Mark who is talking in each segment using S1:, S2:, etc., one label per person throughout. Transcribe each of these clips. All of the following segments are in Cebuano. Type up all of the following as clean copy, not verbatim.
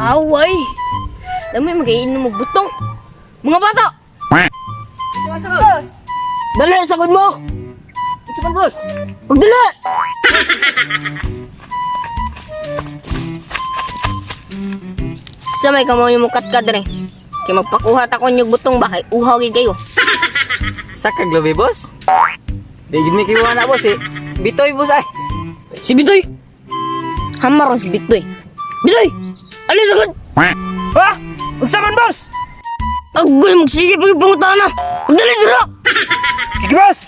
S1: Away. Dami magainom og butong. Mga bata,
S2: Boss!
S1: dali sagod mo.
S2: Unsa man, boss?
S1: Pagdali. Sa may kamo yung mukat ka dre. Kay magpakuha ta ko inyong butong ba kay uhaw gid kayo.
S2: Sa kaglabi, boss? Di gid mi kiwa na, boss eh. Bitoy, boss ay.
S1: Si Bitoy. Hamaron si Bitoy. Bitoy! Alin sagod?
S2: Ha? Unsa man, boss?
S1: Agoy magsige pag pangutana. Pagdali dira.
S2: Sige, boss.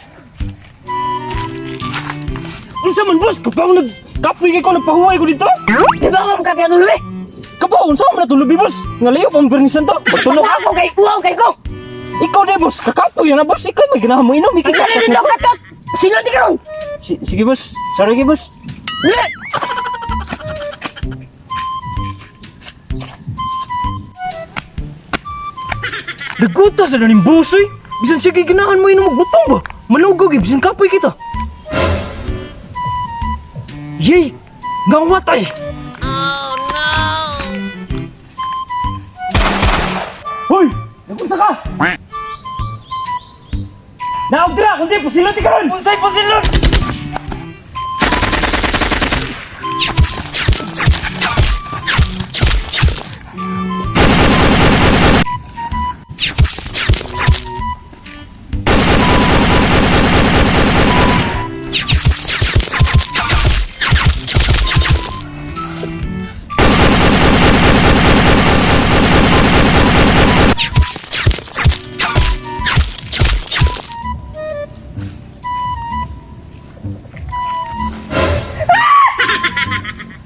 S2: Unsa man, boss? Kapaw nag kapoy kay ko nagpahuway ko dito.
S1: Di ba ka makatya tuloy?
S2: Kapaw unsa man na lubi, boss? Nga layo pang pernisan to. Magtulo ka.
S1: Ako kay uhaw kay ko.
S2: Ikaw de, boss. Kakapoy na, boss. Ikaw may ganahan mo inom. Ikaw
S1: Pagdali dito katot. Sino di karon?
S2: Sige, boss. Sorry, kay boss.
S1: Dali.
S2: Naguta sa naning boss, oy. Bisan siya kay ganahan mo inom og butong ba? Malugog, eh. Bisan kapoy kita. Yay! Gawat ay! Oh no! Hoy! Nagunsa ka? Naog dira, kundi pusilot karon. Unsay pusilot?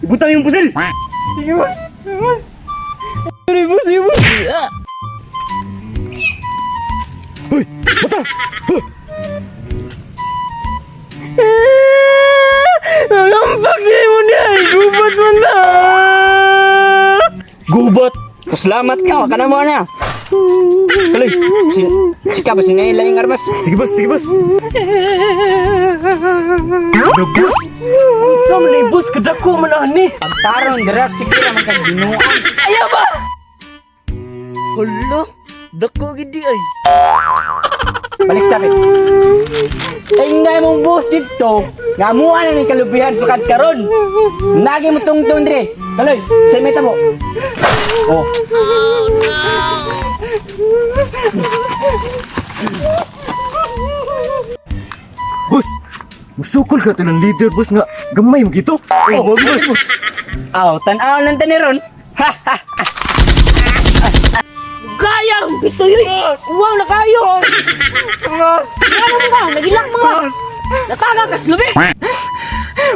S2: Ibutang yung pusil. Sige, boss. Sige, boss. Sige, boss. Sige, boss. Hoy, bata. Nangambag niya mo niya. Gubat man na. Gubat.
S3: Salamat ka, wala ka na mo na. Kaloy, si, sika ba sinay yung armas?
S2: Sige, boss. Sige, boss. Ano, boss? Unsa man ni boss kadako man ani.
S3: Pagtaron, dira, sige naman kag binuang.
S2: Ayaw ba? Hala, dako gidi ay.
S3: Balik sa akin. Ay, mong boss dito. Nga mua na ni kalubihan sukad karon. Nagi mo tungtong dire. Kaloy, sa meta mo. Oh.
S2: Boss, musukol ka to ng leader, boss nga gamay mo gito. Oh, boss. Boss.
S3: Aw, tan-aw lang tani ron.
S1: Gaya ang Bitoy. Oy. Uhaw na kayo.
S2: Boss.
S1: Ano mga nagilak mga. Nataga kas lubi.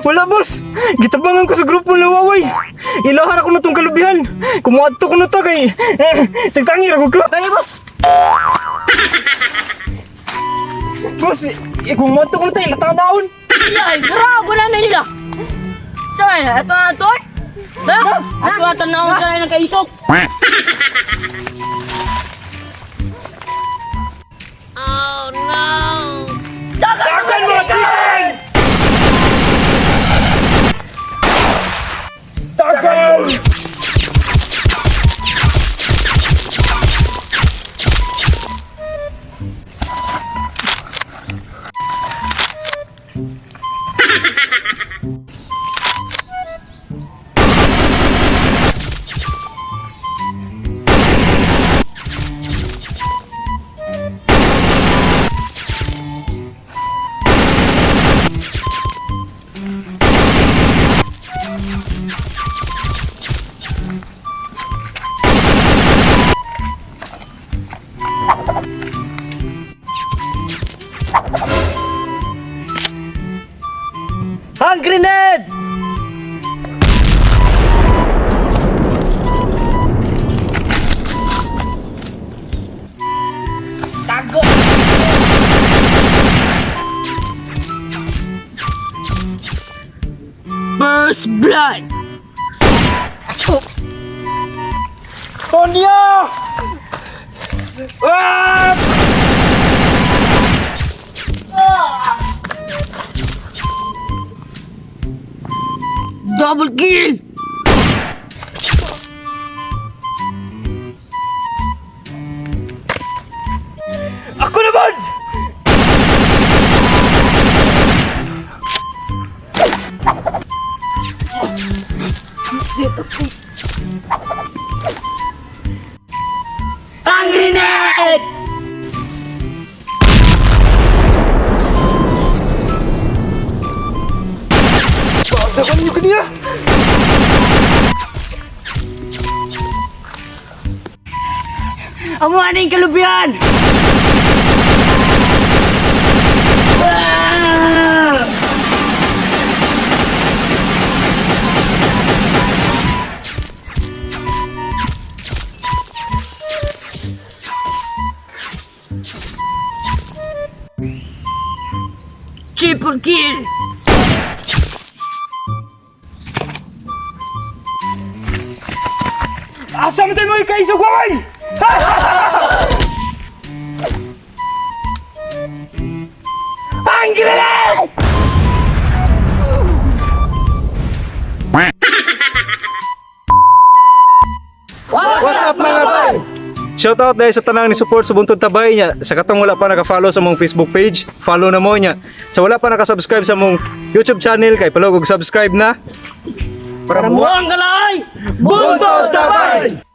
S2: Wala, boss. Gitabangan ko sa grupo ng lawaway. Ilahan ako na tong kalubihan. Kumuadto ko na to kay eh, tagtangi ako ko. Ay, boss. Boss, eh, kumuadto ko na to, ilatanaon.
S1: Ay, grabe na nila. Sa ito na to. Ha? Ato na tanaw sa ng kaisok.
S2: Takan mo, chicken! Takan! Hand grenade!
S3: Tago.
S1: First blood.
S2: Tonya! Ah!
S1: Double kill.
S2: Ako na, boss!
S3: Ang grenade!
S2: Dagan niyo kaniya!
S3: Amo aning kalubihan! Ah!
S1: Triple kill.
S2: Asa man tayo mga kaisog, waway? Ang grenade!
S4: What's up, mga bay? Shoutout dahil sa tanang ni support sa Buntod Tabay niya. Sa katong wala pa naka-follow sa mong Facebook page, follow na mo niya. Sa wala pa naka-subscribe sa mong YouTube channel, kay palog og subscribe na. Para
S3: Muang kalay!
S4: Buntod Tabay!